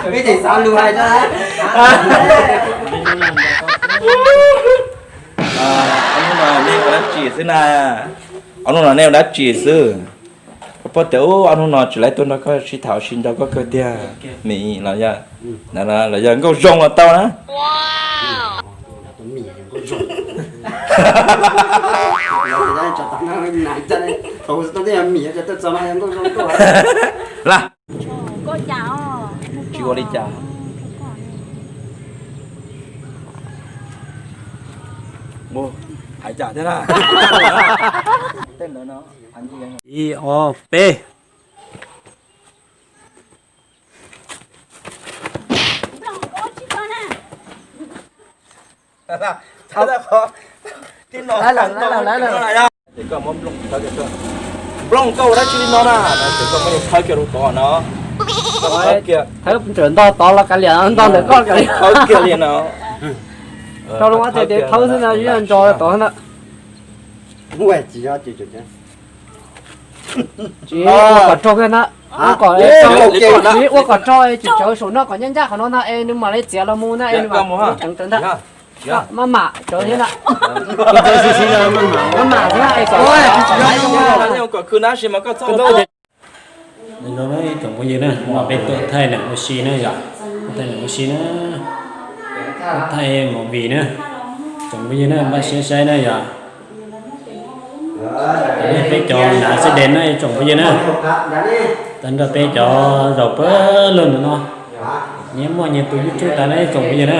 Ib txhis xav lus hais rau. Ob hnub no nej ua dab tsi xwb na? Ob hnub no nej ua dab tsi xwb? Koj paub tias ob hnub no tsis laib tuaj nrog koj sib tham sib nco koj kawg tiag. Mim los yog, los yog nkauj zoo los tau na. Lam, tsis ua li cas. Hais cas thiab na? Ib, ob, peb. Ces koj muab nplooj thawb kiag, nplooj koj ua dab tsi li no na? No ces koj muab thawb kiag rau tod no. Thawb kiag, thawb ntawm ntog tod los kav liam, ntog ntawm koj kav liam, thawb kiag li no. Rau loo tias thawb xwb no, ntso tod na. Tsis ua kom raug kiag na, ua kom, ua kom raug, tsis tsaws saum no kom ncaj ncaj qhov no na es nws mam li txiav los mus na es nws mam li ceev rawv ntag. Maj mam tsaws thiab na. Maj mam thiab es kom, kom khw nab si mas koj txhob ua. Zoo na tsoom phooj ywg na, no peb tuaj thaij nam ua si na yom, thaij nam ua si na, thaij movie na, tsoom phooj ywg na, npaj siab saib na yom. Peb cov nam xeb dees na tsoom phooj ywg na, tag nrho peb cov zaum pawg lug ntawm no, nyias muaj nyias tus YouTube tas na tsoom phooj ywg na.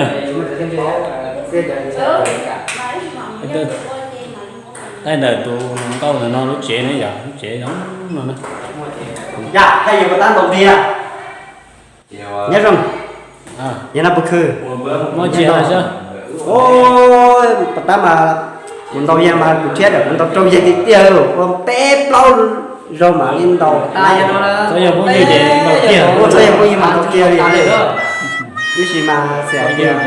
Thaij ntawm tus hluas nkauj ntawm no lub tsev na yom, lub tsev zoo no na. Yog thaij yog puas tab ntaus tiag? Nyob zoo. Yog no puas khw? Puas tab mas kuv ntaus yag mas kuv thiab kuv ntaus raug yag tiag tiag, ua peb plaub zaug mam li ntaus. Ua txhob yog phooj ywg mas ntaus kiag li. Tab sis mas xav tias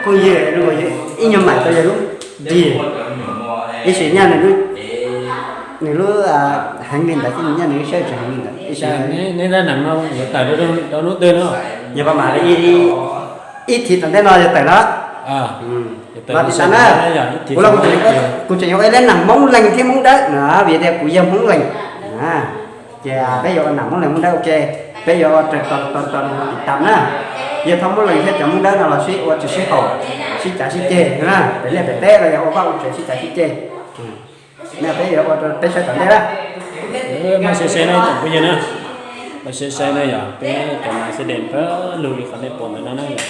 phooj ywg ib nyuag mam tau yog lub rig, ib sim nyaj nws lub heev li ntawd, ib sim nyaj nws lub siab tsis heev li ntawd. Ib sim neb tab nam no yuav tawm rau hnub twg no? Yog pab mam li ib thiv tom ntej no yog tawm no. Los tib tas na, kuv los kuv tseem yuav ua ib lab nam Hmoob Leeg thiab Hmoob Dawb no, vim tias kuv yog Hmoob Leeg. Ces peb yuav ua nam Hmoob Leeg Hmoob Dawb ua ke, peb yuav ua raws tos tos tos mus tim tas na. Yog thoob Hmoob Leeg thiab cov Hmoob Dawb no los sib ua tsis sib haum, sib cav sib ceg na, pem liaj pem teb los yog ua vaj ua tsev sib cav sib ceg. No peb yuav ua rau peb saib tom ntej na. Maj siab saib na tsoom phooj ywg na, maj siab saib na yog peb cov nam xeb dees pawg lug li qhov nej pom ntawm no na yom.